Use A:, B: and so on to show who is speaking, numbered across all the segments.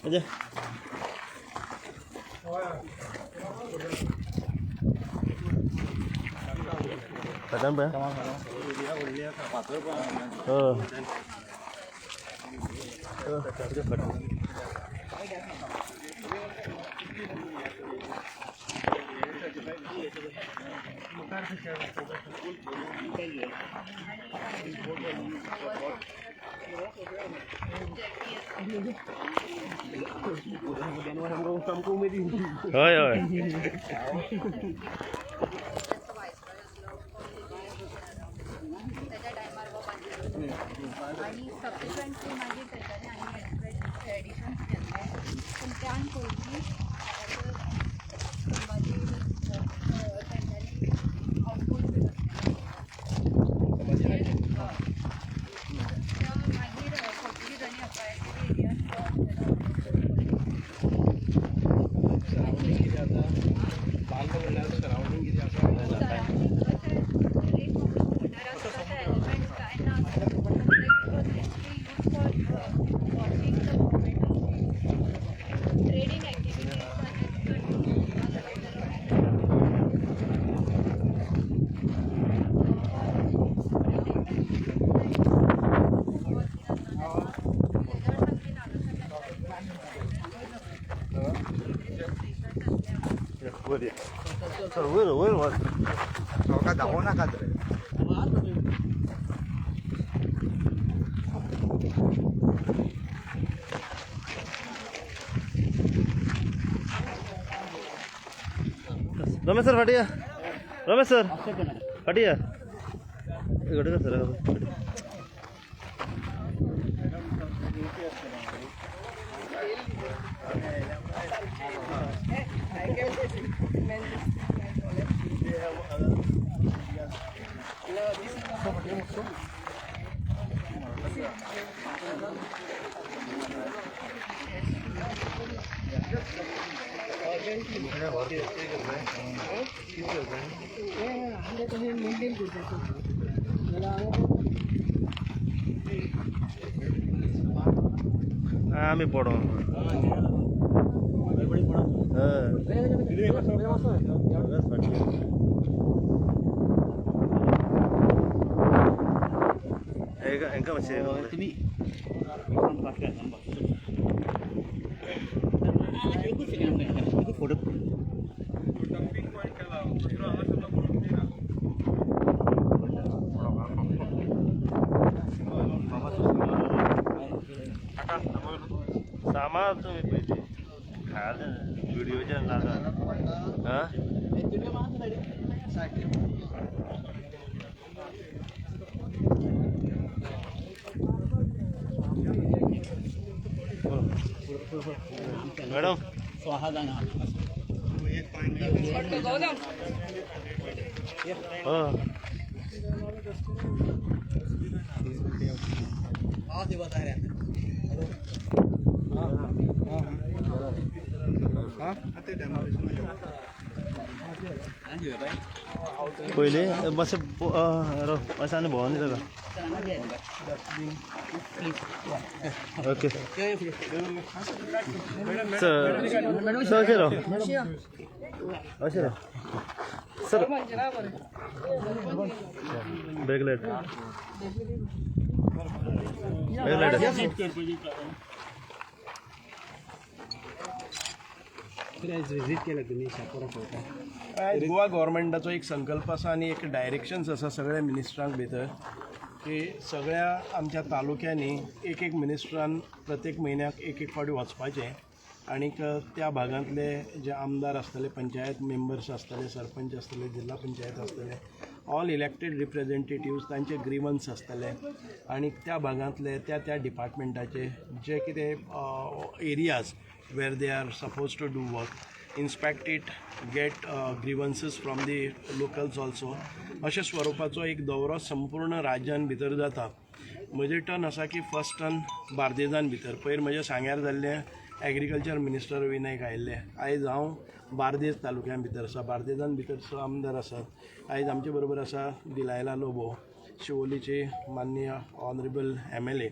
A: अजय. फाटल्यान पळय. हय हय.
B: त्याच्या टायमार हो बांदलो आनी सबसिक्वंटली मागीर तेच्यानी आनी एडिशन्स केल्ले, पूण त्यान पयलीं संभाजी तेंच्यांनी आउटपोस्ट मागीर पोर्तुगीजांनी अक्वायर एरियान.
C: कितें आसा बांदलो म्हणल्यार सरावंडींग कितें आसा?
B: सरावंडींग अशें एक मोटर आसा, तशें एलिमेंट्स कांय ना. Use for watching the movement of trading activities.
A: वयर या सर, वयर वयर वच.
D: म्हाका दाखोवं नाकात रे.
A: रमेश सर, फाटी या. रमेश सर, फाटी या. घडे सर. आमी पडों. हय, फाटी. हेंका मातशें
E: तुम्ही एकूच सेकंड, फोटो.
C: डम्पिंग पॉयंट केला, दुसरो हांगा सुद्दां करूंक दिना.
A: सामान तुमी पयलीं खायला व्हिडियोच्या नाका. हां, मॅडम.
E: स्वाहा.
A: हो. पयलीं मातशें राव, मातशें आनी भोंवन दिता. ओके सर, सर, अशें राव, अशें राव sir. Back light, back light.
E: Visit केलं तुम्ही शापोरा फोर्टार?
C: आयज गोवा गव्हर्मेंटाचो एक संकल्प आसा आनी एक डायरेक्शन्स आसा सगळ्या मिनिस्टरांक भितर की सगळ्या आमच्या तालुक्यांनी एक एक मिनिस्टरान प्रत्येक म्हयन्याक एक एक फावटी वचपाचें आनीक त्या भागांतले जे आमदार आसतले, पंचायत मेंबर्स आसतले, सरपंच आसतले, जिल्हा पंचायत आसतले, ऑल इलेक्टेड रिप्रेझेंटेटिव्स, तांचे ग्रिवन्स आसतले आनी त्या भागांतले त्या त्या डिपार्टमेंटाचे जे कितें areas where they are supposed to do work, inspect it, get grievances from the locals also. अशा स्वरुपाचो एक दौरो संपूर्ण राज्यान भितर जाता. म्हजें टर्न आसा की फर्स्ट टर्न बार्देजान भितर. पयर म्हजें सांग्यार जाल्लें. एग्रीकल्चर मिनिस्टर बी नायक आयिल्ले. आयज हांव बार्देज तालुक्या भितर आसा. बार्देजान भितर स आमदार आसात. आयज आमचे बरोबर आसा दिलायला लोबो, शिवोलीचे माननीय honourable MLA,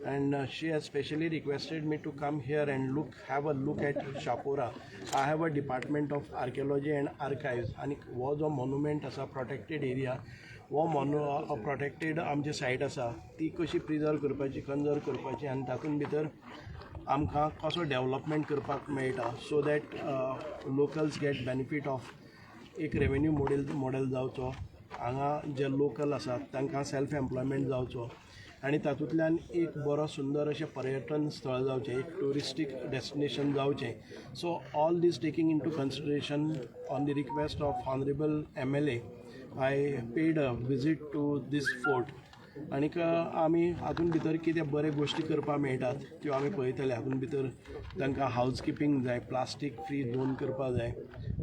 C: and she has specially requested me to come here and look have a look at Chapora. I have a department of archaeology and archives आनी हो जो मोनुमेंट आसा, प्रोटेक्टेड एरिया, हो मोनु प्रोटेक्टेड आमची सायट आसा, ती कशी preserve करपाची, कन्जर्व करपाची आनी तातूंत भितर आमकां कसो डेवलपमेंट करपाक मेळटा, so that locals get benefit of एक रेवेन्यू मॉडेल जावचो, हांगा जे लोकल आसात तांकां सेल्फ एम्प्लॉयमेंट जावचो आनी तातूंतल्यान एक बरो सुंदर अशें पर्यटन स्थळ जावचें, एक ट्युरिस्टीक डेस्टिनेशन जावचें. So all this taking into consideration, on the request of honourable MLA, I paid a visit to this fort. आनीक आमी हातूंत भितर कितें बरे गोश्टी करपाक मेळटात त्यो आमी पळयतले. हातूंत भितर तांकां हावज किपींग जाय, प्लास्टीक फ्री झोन करपाक जाय.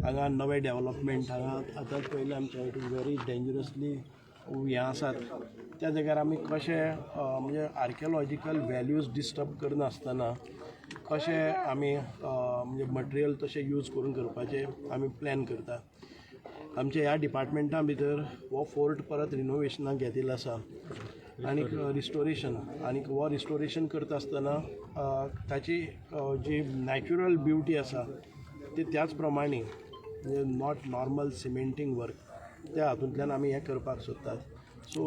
C: हांगा नवें डेवलपमेंट हांगा आतां पयलें आमचें it is very dangerously हें आसात. त्या जाग्यार आमी कशें म्हणजे आर्कियोलॉजिकल वेल्यूज डिस्टर्ब करनासतना कशें आमी म्हणजे मटेरियल तशें यूज करून करपाचें आमी प्लॅन करता. आमच्या ह्या डिपार्टमेंटा भितर हो फोर्ट परत रिनोवेशनाक घेतिल्लो आसा आनीक रिस्टोरेशन, आनीक हो रिस्टोरेशन करता आसतना ताची जी नॅचरल ब्युटी आसा ती त्याच प्रमाणे, म्हणजे not normal cementing work, त्या हातूंतल्यान आमी हें करपाक सोदतात. So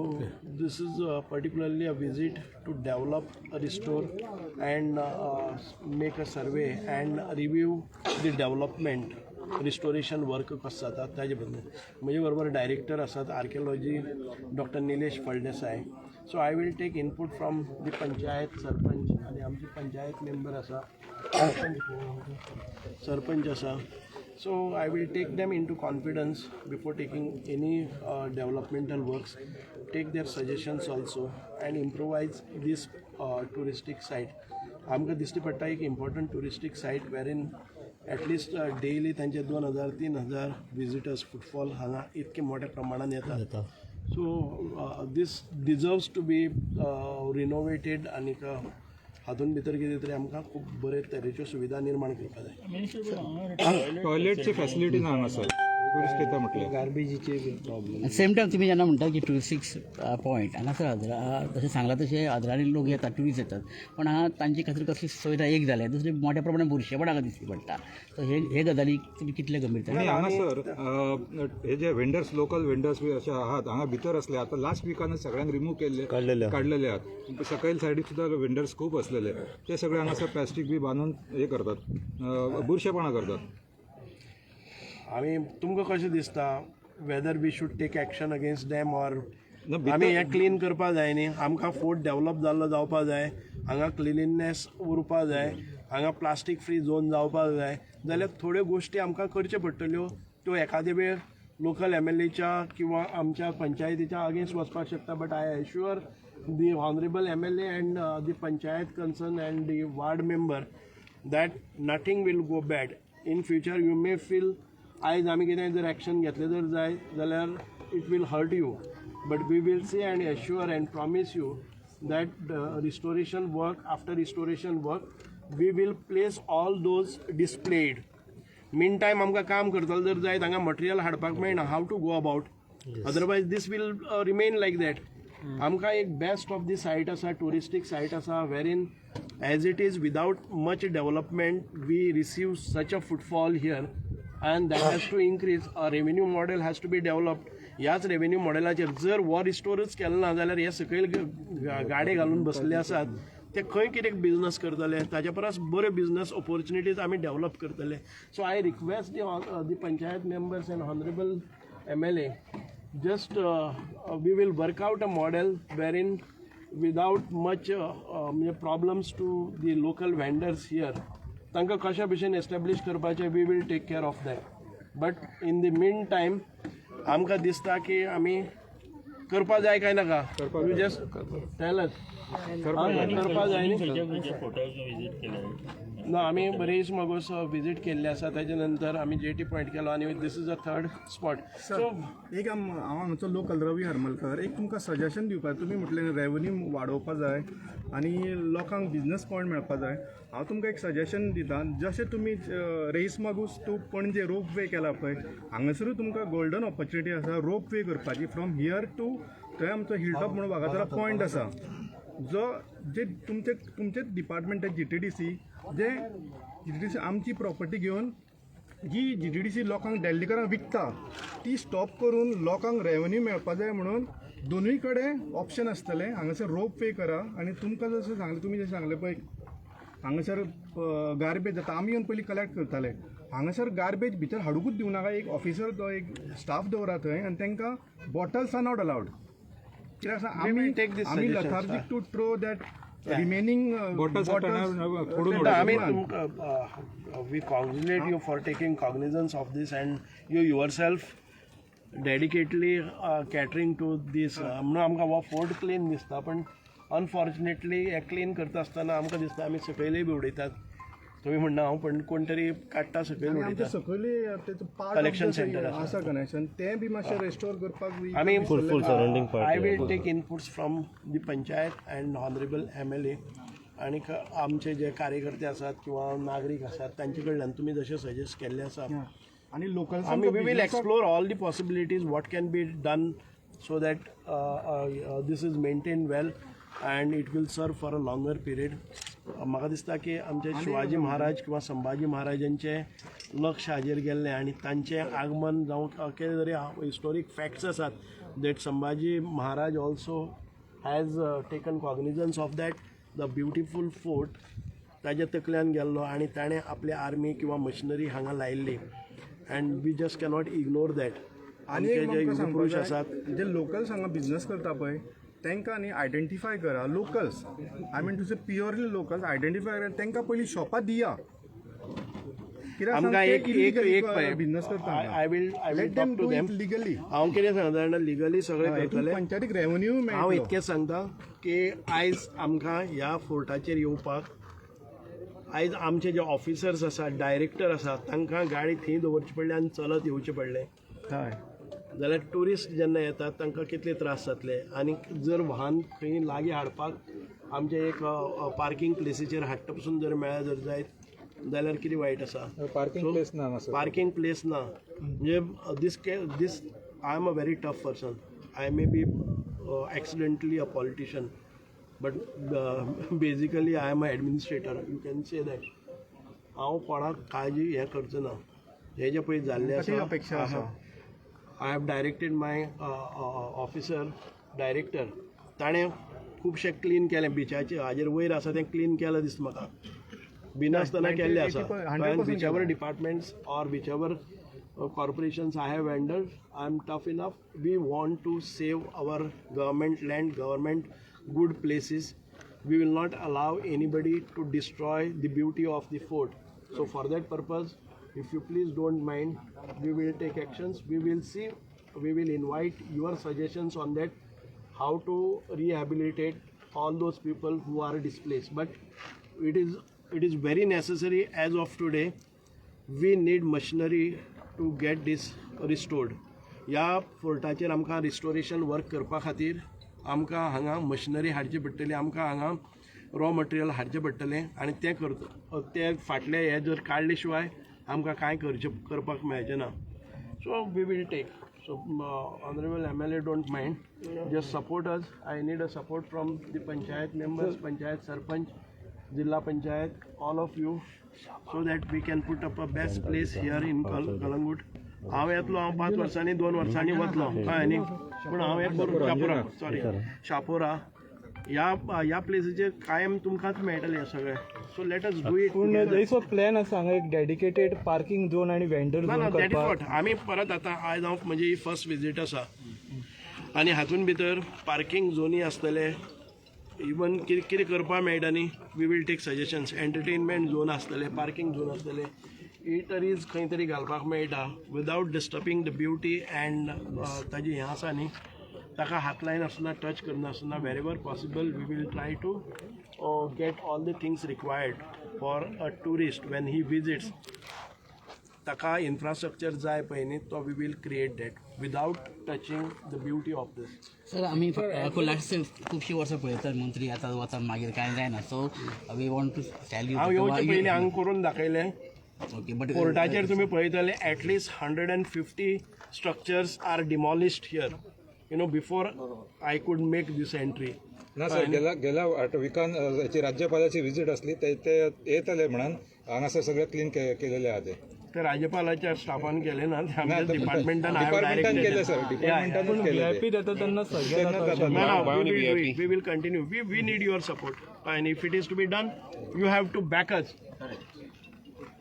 C: this is particularly a visit to develop, restore and make a survey and review the development, restoration work कसो जाता ताजे बद्दल. म्हजे बरोबर डायरेक्टर आसात archaeology, doctor Nilesh Phaldesai. So I will take input from the panchayat sarpanch आनी आमची panchayat member आसा, सरपंच आसा. So I will take them into confidence before taking any developmental works, take their suggestions also and improvise this touristic site. आमकां दिश्टी पडटा एक important touristic site wherein at least daily तांचे 2000 3000 visitors footfall हांगा इतके मोठ्या प्रमाणान येतात. So this deserves to be renovated आनीक हातूंत भितर कितें तरी आमकां खूब बरे तरेच्यो सुविधा निर्माण करपाक जाय.
F: टॉयलेटची फॅसिलिटी ना हांगासर, टुरिस्ट येता म्हटल्यार.
C: गार्बेजीचे प्रॉब्लेम.
E: सेम टायम तुमी जेन्ना म्हणटा की ट्युरिस्टीक पॉयंट हांगासर हजरा, जशें सांगलां तशें हजरांनी लोक येतात, ट्युरिस्ट येतात, पण हांगा तांचे खातीर कसली सुविधा एक जाल्या, दुसरी मोठ्या प्रमाणात बुरशेपण हांगा दिसती पडटा. सो हे हे गजाली तुमी कितले गंभीरतायेन
F: आनी हांगासर हे जे वेंडर्स, लोकल वेंडर्स बी अशे आहात, हांगा भितर असले आतां लास्ट विकानच सगळ्यांक रिमूव केल्ले.
A: काडलेले.
F: काडलेले आहात. सकयल सायडीक सुद्दां वेंडर्स खूब असलेले. ते सगळे हांगासर प्लास्टीक बी बांदून हे करतात, बुरशेपणां करतात.
C: आमी तुमकां कशें दिसता, whether we should take action against them or
F: ना, भितर-
C: आमी हें क्लीन करपा जाय न्ही? आमकां फोर्ट डेवलप जाल्लो जावपा जाय, हांगा क्लिनिनेस उरपा जाय, हांगा प्लास्टीक फ्री झोन जावपा जाय जाल्यार थोड्यो गोश्टी आमकां करच्यो पडटल्यो. त्यो एखादे वेळ लोकल एमएलएच्या किंवा आमच्या पंचायतीच्या अगेन्स्ट वचपाक शकता, but I assure the honourable MLA and the panchayat concern and the ward member that nothing will go bad in future. You may feel आयज आमी कितें जर एक्शन घेतलें जर जाय जाल्यार it will hurt you, but we will see and assure and promise you that restoration work, after restoration work, we will place all those displayed. Mean time आमकां काम करतलो जर जायत, हांगा मटेरियल हाडपाक मेळना, how to go about? Otherwise this will remain like that. आमकां एक बेस्ट ऑफ the site आसा, ट्युरिस्टीक सायट आसा, wherein as it is, without much development, we receive such a footfall here, and that has to increase. A revenue model has to be developed. ह्याच revenue मॉडेलाचेर जर हो रिस्टोरच केलो ना जाल्यार हे सकयल गाडे घालून बसले आसात ते खंय कितें बिजनस करतले? ताच्या परस बऱ्यो बिजनस ऑपॉर्च्युनिटीज आमी डेवलप करतले. So I request the panchayat members and honourable MLA, just we will work out a model wherein without much म्हणजे problems to the local vendors here, तांकां कशा भशेन एस्टेब्लीश करपाचें, we will take care of that. But in the mean time आमकां दिसता की आमी करपा जाय काय नाका? You just tell us. करपा जाय न्ही? ना, आमी बरीच मगोस विजीट केल्ले आसा. ताच्या नंतर आमी जेटी पॉयंट केलो आनी this is a third spot, so
G: एक हांव हांगचो लोकल रवी हरमलकर. एक तुमकां सजेशन दिवपाक. तुमी म्हटलें रेवन्यू वाडोवपा जाय आनी लोकांक बिजनस पॉयंट मेळपा जाय. हांव तुमकां एक सजेशन दिता. जशें तुमी रेईस मागूस टू पणजे रोप वे केला पळय, हांगासरूय तुमकां गोल्डन ऑपॉर्च्युनिटी आसा रोप वे करपाची फ्रॉम here to थंय आमचो हिलटॉप म्हणून वागातोरा पॉयंट आसा, जो जे तुमचे तुमचेच डिपार्टमेंट जीटीडीसी, जे जीटीडीसी आमची प्रॉपर्टी घेवन जी जीटीडीसी लोकांक, डेल्लीकारांक विकता, ती स्टॉप करून लोकांक रेवन्यू मेळपा जाय म्हणून दोनूय कडेन ऑप्शन आसतलें. हांगासर रोप वे करा आनी तुमकां जशें सांगलें, तुमी जशें सांगलें पळय, हांगासर गार्बेज जाता, आमी येवन पयलीं कलेक्ट करताले. हांगासर गार्बेज भितर हाडुकूच दिवं नाका. एक ऑफिसर, तो एक स्टाफ दवरा थंय आनी तांकां bottles are not allowed. कित्याक आसा, आमी
C: take this
G: आमी
C: suggestions.
G: Lethargic to throw that remaining
F: bottles फोडून.
C: आमी तुमकां, we congratulate you for taking cognizance of this and you yourself dedicatedly catering to this. म्हणून आमकां हो फोर्ट क्लीन दिसता, पण अनफॉर्च्युनेटली हें क्लीन करता आसतना आमकां दिसता आमी सकयलय बी उडयतात. तुमी म्हणना हांव, पण कोण तरी काडटा, सकयल
G: आमचे
C: उडयता.
G: सकयले तेचो पार्ट
C: Collection center आसा.
G: आसा कनेक्शन, तें बी मातशें रेस्टोर करपाक
C: आमी
A: full full surrounding
C: I
A: part.
C: Will take inputs from the panchayat and honourable MLA आनी आमचे जे कार्यकर्ते आसात किंवा नागरीक आसात तांचे कडल्यान तुमी जशें सजेस्ट केल्लें आसा,
G: आनी लोकल
C: आमी we will explore all the possibilities what can be done so that this is maintain well and it will serve for a longer period. म्हाका दिसता की आमचे शिवाजी महाराज किंवा संभाजी महाराजांचें लक्ष हाजेर गेल्लें आनी तांचें आगमन जावं कितें तरी हिस्टोरीक फॅक्ट्स आसात that Sambhaji Maharaj also has taken cognizance of that the beautiful fort. ताज्या तकल्यान गेल्लो आनी ताणें आपली आर्मी किंवा मशिनरी हांगा लायिल्ली and we just cannot ignore that.
G: आनी एक
C: आमचे जे
G: आमकां
C: युगपुरूश
G: सांगपाक
C: आसात,
G: जाय, जे लोकल्स हांगा बिझनस करता पळय, तांकां न्ही आयडेंटिफाय करा. Locals, I mean to say purely locals identify करा, तांकां पयलीं शॉपां दिया. कित्याक सांग,
C: आमकां
G: ते
C: एक एक एक
G: इलिगली बिझनस करता.
C: I will
G: let them
C: talk to
G: do
C: them
G: it legally.
C: हांव कितें सांगता जाणा, लिगली सगळें करतले.
G: पंचायतीक रेवन्यू
C: हांव
G: मेळटलो.
C: इतकें सांगता की आयज आमकां ह्या फोर्टाचेर येवपाक आयज आमचे जे ऑफिसर्स आसात, डायरेक्टर आसात, तांकां गाडी थंय दवरची पडली आनी चलत येवचें पडलें.
G: हय.
C: जाल्यार ट्युरिस्ट जेन्ना येतात तांकां कितले त्रास जातले? आनी जर वाहन खंय लागीं हाडपाक आमचे एक पार्कींग प्लेसीचेर हाडटा पसून जर मेळ्ळें जर जायत जाल्यार कितें वायट आसा?
F: पार्किंग प्लेस ना हांगासर.
C: पार्किंग प्लेस ना. म्हणजे this I am a very tough person. I may be accidentally a politician, but basically I am a administrator, you can say that. हांव कोणाक काळजी हें करचो ना. हें जें पळय जाल्लें
G: ती
C: आसा,
G: अपेक्षा आसा.
C: I have directed my officer director. ताणें खुबशें क्लीन केलें बिचाचे हाजेर वयर आसा तें क्लीन केलें दिसता म्हाका, बिनासतना केल्लें आसा.
G: 100%
C: Whichever departments or whichever corporations I have handled, I am tough enough. We want to save our government land, government good places. We will not allow anybody to destroy the beauty of the fort. So for that purpose, if you please don't mind, we will take actions. We will see, we will invite your suggestions on that, how to rehabilitate all those people who are displaced. But it is very necessary as of today. We need machinery to get this restored. ह्या फोर्टाचेर आमकां restoration work करपा खातीर आमकां हांगा machinery हाडची पडटली, आमकां हांगा raw material हाडचें पडटलें आनी तें करता ते फाटले हे जर काडले शिवाय आमकां कांय करचें करपाक मेळचें ना. So we will take. So honourable MLA, don't mind, just support us. I need a support from the panchayat members, panchayat sarpanch, zilla panchayat, all of you, so that we can put up a best place here in Calangute. हांव येतलो, हांव 5 वर्सांनी, 2 वर्सांनी वतलो, कळ्ळें न्ही? पूण हांव हें करून शापोरा, सॉरी, शापोरा ह्या ह्या प्लेसीचेर कायम तुमकांच मेळटलें हें सगळें. So let us do it.
H: पूण जसो प्लॅन आसा हांगा एक डेडिकेटेड पार्किंग झोन आनी वेंडर
C: ना
H: झोन
C: ना, that is
H: करपाक.
C: What आमी परत आतां आयज हांव म्हजी ही फर्स्ट विजीट आसा आनी हातून भितर पार्किंग झोनी आसतले, इवन कितें कितें करपाक मेळटा न्ही, we will take suggestions. Entertainment zone आसतले, पार्किंग झोन आसतले, इटरीज खंय तरी घालपाक मेळटा without disturbing the beauty and ताजी हें आसा न्ही. ताका हात लायनासतना, touch करनासतना, wherever possible we will try to get all the things required for a tourist when he visits. ताका इन्फ्रास्ट्रक्चर जाय पळय न्ही, तो we will create that without touching the beauty of this.
E: Sir, आमी लास्ट खुबशीं वर्सां पळयतात, मंत्री येतात वतात, मागीर कांय जायना. So we want to tell you
C: हांव येवचे पयलीं हांगा करून दाखयलें.
E: ओके, बट
C: कोर्टाचेर तुमी पळयतले, at least 150 structures are demolished here before I could make this entry.
F: ना सर, गेल्या गेल्या विकान हेची राज्यपालाची विजीट आसली, ते ते येतले म्हणून हांगासर सगळें क्लीन केलेलें आहा ते.
C: ते राज्यपालाच्या स्टाफान केले ना ते, आमच्या डिपार्टमेंटान.
F: डिपार्टमेंटान केलें सर, डिपार्टमेंटानूच केलें ते.
H: पी येता तेन्ना सगळें
F: तेन्ना
H: जाता.
F: जाता.
C: No, no, we will do it. We will continue. We need your support. And if it is to be done, you have to back us.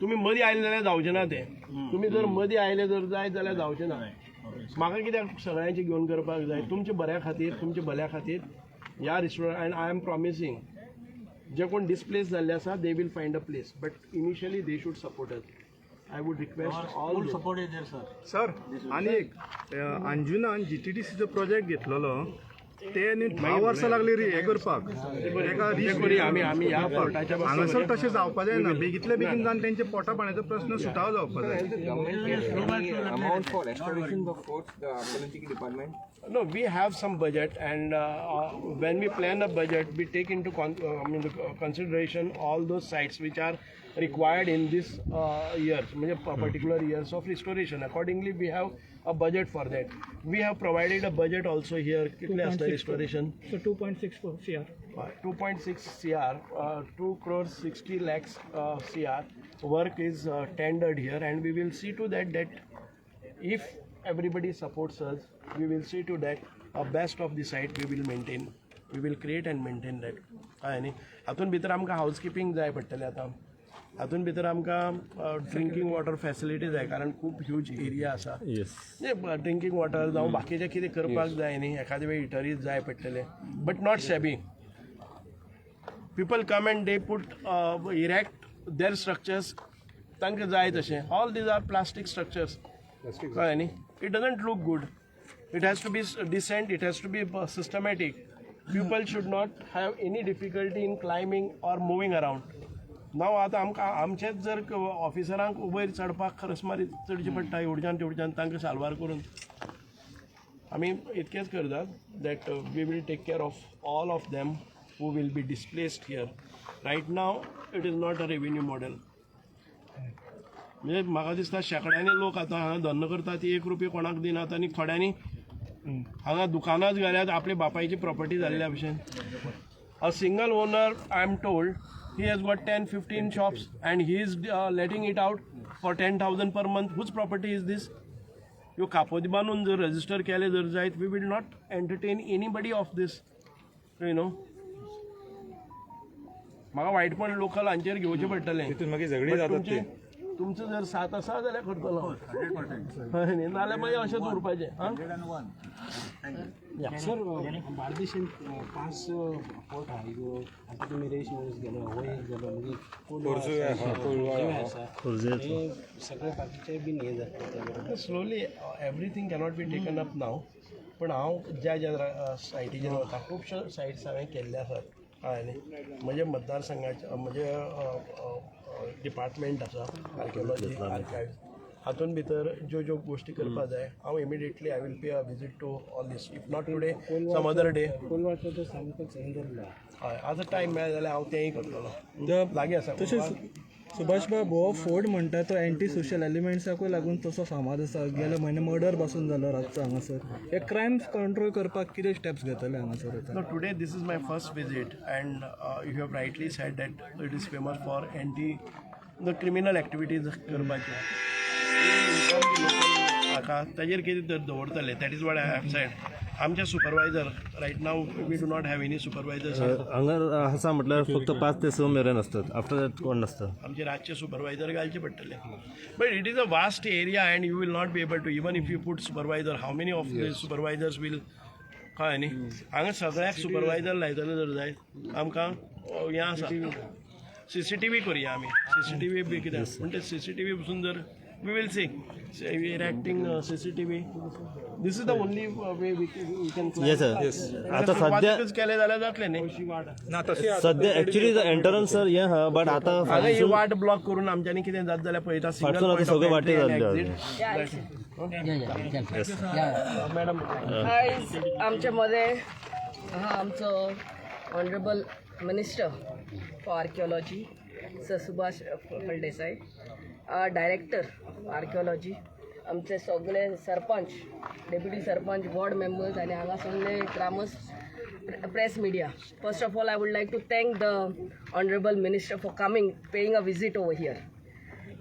C: तुम्ही मदीं आयले जाल्यार जावचें ना तें. तुमी जर मदीं आयले जर जायत जाल्यार जावचें ना. म्हाका कित्याक सगळ्यांचे घेवन करपाक जाय, तुमच्या बऱ्या खातीर, तुमच्या भल्या खातीर. ह्या restaurant, and I am promising, जे कोण डिस्प्लेस जाल्ले आसा, they will find a place, but initially they should support us. I would request all.
G: Sir, आनी एक अंजुनान जीटीडीसीचो प्रोजेक्ट घेतलेलो, ते न्ही 10 वर्सां लागली रे हे करपाक तेका.
C: करूया आमी, आमी ह्या पोर्टाच्या.
G: हांगासर तशें जावपा जायना. बेगीतले बेगीन जावन तेंचे पोटा पाण्याचो प्रस्न सुटावो जावपा जाय.
I: Amount for restoration of forts, the archaeological department?
C: No, we have some budget, and when we plan a budget, we take into I mean, consideration all those sites which are required in this years, म्हणजे particular years of restoration. Accordingly, we have a budget for that. We have provided a budget also here. कितले आसता restoration?
H: So 2.64 CR.
C: 2.6 CR, 2 crores 60 lakhs CR work is tendered here, and we will see to that that if everybody supports us, we will see to that a best of the site we will maintain. We will create and maintain that. कळ्ळें न्ही? हातून भितर आमकां house keeping जाय पडटलें आतां. हातून भितर आमकां ड्रिंकींग वॉटर फॅसिलिटी जाय, कारण खूब ह्यूज एरिया आसा. ड्रिंकींग वॉटर जावं बाकीचें कितें करपाक जाय न्ही, एखादे वेळ हिटरीज जाय पडटले, but not shabby. People come and they put erect their structures तांकां जाय तशें. All these are plastic structures, कळ्ळें न्ही? It doesn't look good. It has to be decent, it has to be systematic. People should not have any difficulty in climbing or moving around. Now आतां आमकां आमचेच जर ऑफिसरांक वयर चडपाक खरस मारीत चडचें पडटा, हेवटेच्यान तेवटेच्यान तांकां साल्वार करून. आमी इतकेंच करतात that we will take care of all of them who will be displaced here. Right now it is not a revenue model. म्हणजे म्हाका दिसता शेंकड्यांनी लोक आतां हांगा धंदो करतात, ती एक रुपया कोणाक दिनात आनी थोड्यांनी हांगा दुकानांच घाल्यात आपले बापायची प्रॉपर्टी जाल्ल्या भशेन. A single owner, I am told, he has got 10 15 shops and he is letting it out for 10,000 per month. Whose property is this? ह्यो कापोत बांदून जर रजिस्टर केले जर जायत, we will not entertain anybody of this. म्हाका वायटपण local हांचेर घेवचें पडटलें.
F: तितून मागीर झगडीं
C: But
F: जातात.
C: तुमचें जर साथ आसा जाल्यार करतलो. हय न्ही? नाजाल्यार मागीर अशेंच उरपाचें आं.
J: सर, बार्देशांत पांच फोर्ट आहा. एक आतां तुमी रेश मनीस गेलो, हो एक जालो, मागीर
F: खोर्जुंवें आहा, कोलवाळ आहा.
J: आसा, हे सगळे बाकीचे बीन हे जातले त्या बरोबर.
C: Slowly, everything cannot be taken up नाव. पण हांव ज्या ज्या सायटीचेर वता, खुबश्यो सायट्स हांवें केल्ले आसात, कळ्ळें न्ही? म्हजे मतदारसंघाचे म्हजे डिपार्टमेंट आसा आर्किओलॉजी आर्कायव्स, हातून भितर ज्यो ज्यो गोश्टी करपाक जाय, हांव immediately I will pay a visit to all this, if not today, some other day.
J: कोलवाळचो तर सामकोच हें धरला.
C: हय, आतां टायम मेळ्ळो जाल्यार हांव तेंय करतलो. लागीं आसा.
H: तशेंच सुभाष बाब, हो फोर्ट म्हणटा तो एंटी सोशल एलिमेंट्साकूय लागून तसो फामाद आसा. गेले म्हयने मर्डर पासून जालो रातचो हांगासर. हे क्रायम्स कंट्रोल करपाक कितें स्टेप्स घेतले हांगासर आतां?
C: No, today this is my first visit, and you have rightly said that it is famous for anti the criminal activities करपाचे. हाका ताजेर कितें तर दवरतले. That is what I have said. आमचे supervisor, right now we do not have any supervisor.
A: हांगा आसा म्हटल्यार फक्त 5 ते 6 मेरेन आसतात, आफ्टर that कोण नासता.
C: आमचे रातचे सुपरवायझर घालचे पडटले, but it is a vast area and you will not be able to, even if you put supervisor, how many of the supervisors will, कळ्ळें न्ही? हांगा सगळ्याक सुपरवायझर लायतले जर जायत, आमकां हें आसा, सीसीटीव्ही करुया आमी. सीसीटीव्ही बी कित्याक, पूण ते सीसीटीव्ही पसून जर We will see. Erecting CCTV, this is the only way we can.
A: Yes sir, आता सध्या
C: केलें जाल्यार जातलें न्ही.
F: ना, तशी आतां
A: सध्या एक्चुअली एंटरन्स सर हें आहा, बट आतां
C: हांगा ही वाट ब्लॉक करून आमच्यांनी कितें जात जाल्यार पळयता.
A: फाटसून आतां सगळ्यो वाट्यो जाल्ल्यो.
C: मॅडम.
K: आयज आमचे मध्ये हा आमचो honourable minister for archaeology sir Subhash Phaldesai, director archaeology, आमचे सगळे sarpanch, deputy sarpanch, ward members आनी हांगा सगळे ग्रामस्थ, press media. First of all, I would like to thank the honourable minister for coming, paying a visit over here.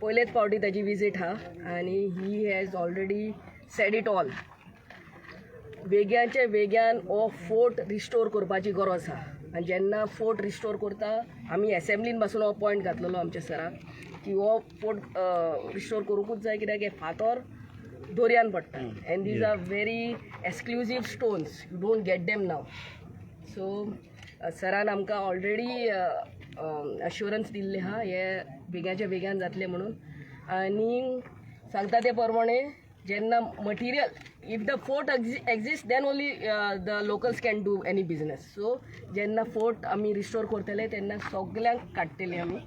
K: पयलेच फावटी ताजी visit हा आनी he has already said it all. वेग्याचे वेग्यान हो फोर्ट रिस्टोर करपाची गरज आहा आनी जेन्ना फोर्ट रिस्टोर करता, आमी एसेंब्लीन पासून हो पॉयंट घातलेलो आमच्या सराक की हो फोर्ट रिस्टोर करूंकूच जाय, कित्याक हे फातर दर्यान पडटा and these are very exclusive stones, you don't get them now. So सरान आमकां ऑलरेडी अश्युरन्स दिल्लें आहा, हे बेग्याच्या बेग्यान जातलें म्हणून. आनी सांगता ते प्रमाणे जेन्ना material, if the fort exist, then only the locals can do any business. So जेन्ना फोर्ट आमी रिस्टोर करतले तेन्ना सगल्यांक काडटले आमी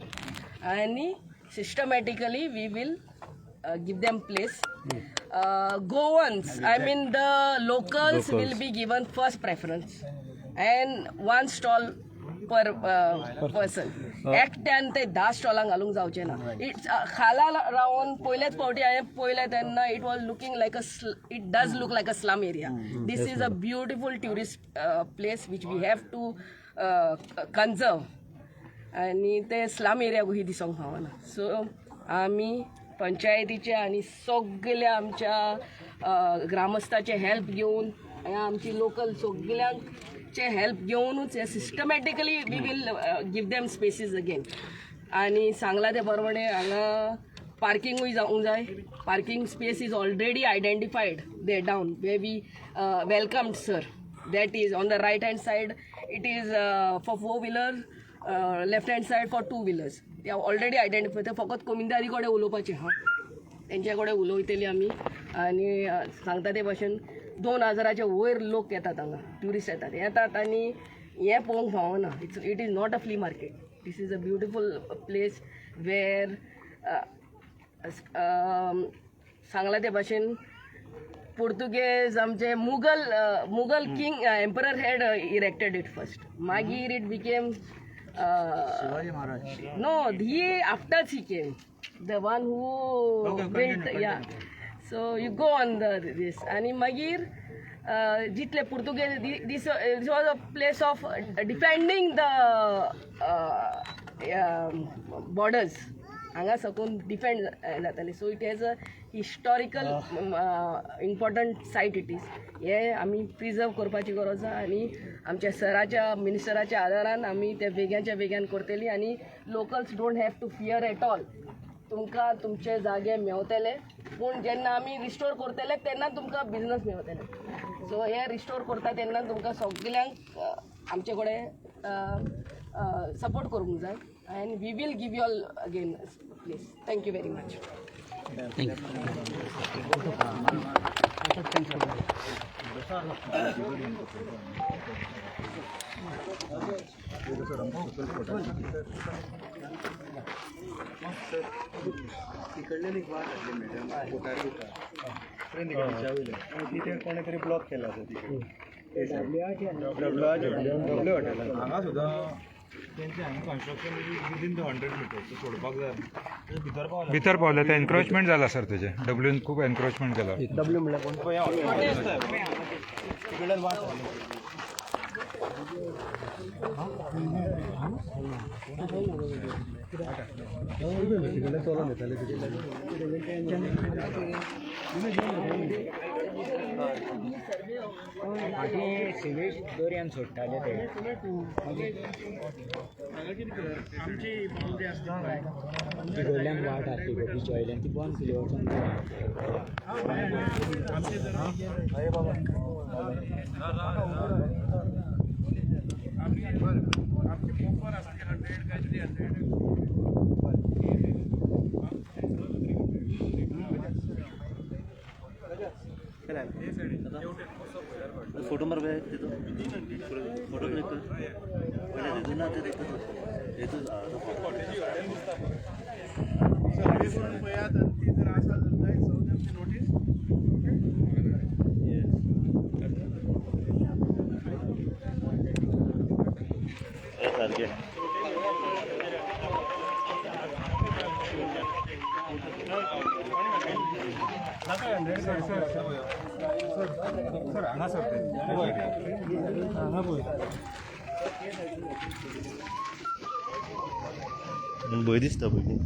K: आनी systematically we will give them place. Goans, I mean the locals, will be given first preference and one stall per person. एकट्यान ते 10 स्टॉलांक घालूंक जावचें ना. It's खाला रावन पयलेच फावटी हांवें पळयलें तेन्ना it was looking like a it does look like a slum area. This is a beautiful tourist place which we have to conserve आनी ते स्लम एरिया ही दिसोंक फावना. सो आमी पंचायतीचे आनी सगल्या आमच्या ग्रामस्थाचे हेल्प घेवन, आमची लोकल सगल्यांचे हेल्प घेवनूच हे systematically we will give them spaces again. आनी सांगला ते प्रमाणे हांगा पार्किंगूय जावंक जाय. Parking space is already identified there down where we welcomed sir. That is on the right hand side, it is for four wheeler, left hand side for two wheelers. ते already identify. ते फकत कोमिंदारी कडेन उलोवपाचें आहा, तेंच्या कडेन उलयतली आमी. आनी सांगता ते भाशेन 2000च्या वयर लोक येतात हांगा, ट्युरिस्ट येतात येतात आनी हें पळोवंक फावना. It is not a flea market. This is a beautiful place where सांगला ते भाशेन पुर्तुगेज, आमचे Mughal king, emperor had erected it first. मागीर it became
D: Shivaji Maharaj.
K: No, he after he came, the one who built, yeah. So you go on the this. आणि मागीर जितले पुर्तुगेज, this was a place of defending the borders. हांगा सकून defend जाताले. So it has a historical important site it is. हे आमी preserve करपाची गरज आहा आनी आमच्या सराच्या, मिनिस्टराच्या आदारान आमी ते बेग्याच्या बेग्यान करतली. आनी locals don't have to fear at all. तुमकां तुमचे जागे मेवतले, पूण जेन्ना आमी रिस्टोर करतले तेन्ना तुमकां बिजनस मेवतले. सो हे रिस्टोर करता तेन्ना तुमकां सगल्यांक आमचे कडेन सपोर्ट करूंक जाय and we will give you all again please. Thank you very much.
E: Thank you.
D: तिकडल्यान एक वाट आसली मॅडम, बोटार
G: तिथे कोणे तरी ब्लॉक केला आसा तिकडे डब्ल्यू हॉटेलान.
F: हांगा सुद्दां तेंचे हांगा construction within the 100 meters सोडपाक जाय. भितर पावले, भितर पावले ते एनक्रोचमेंट जाला सर तेजें. डब्ल्यून खूब एनक्रोचमेंट केला.
C: डब्ल्यू म्हणल्यार कोण? तिकडल्यान वाट आसली.
G: तिकडल्यान चलोन येताले तिकडल्यान.
J: फाटीं सिवेज दर्यान सोडटाले ते.
C: आमची बाउंड्री आसता.
J: तिकडल्यान वाट आसली पळय बिचा वयल्यान, ती बंद केली वचोन.
C: आमची आमची बफर आसली 100 काय 300.
A: फोटो क्लिक कर पयलें ना ते
C: सर्वे करून पळयात आनी ती जर आसा जर जायत serve them the notice.
A: सारकें
F: सर हांगा सर ते
A: भंय दिसता पयलीं.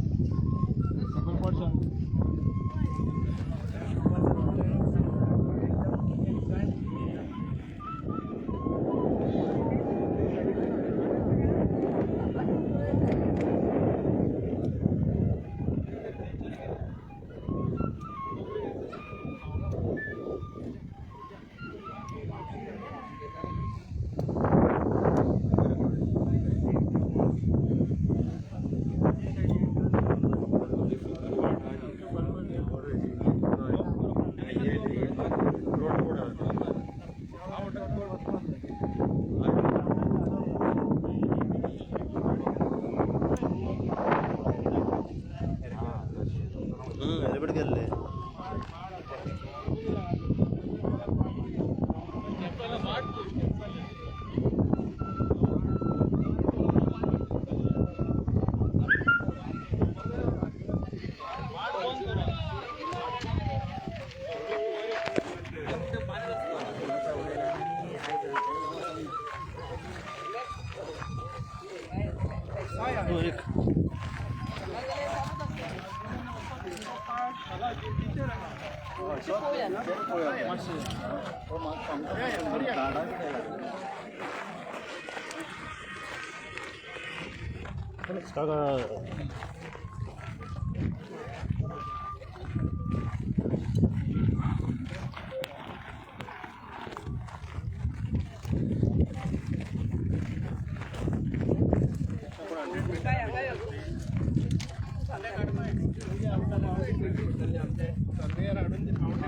A: हेल्मेट गेल्ले. एक काका
C: सर्वेयर हाडून ते पावटे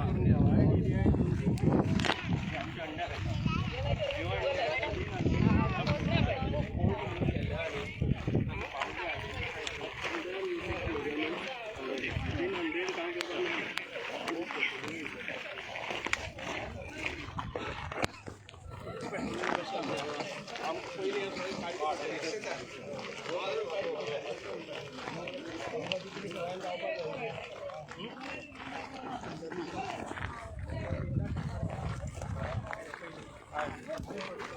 C: करून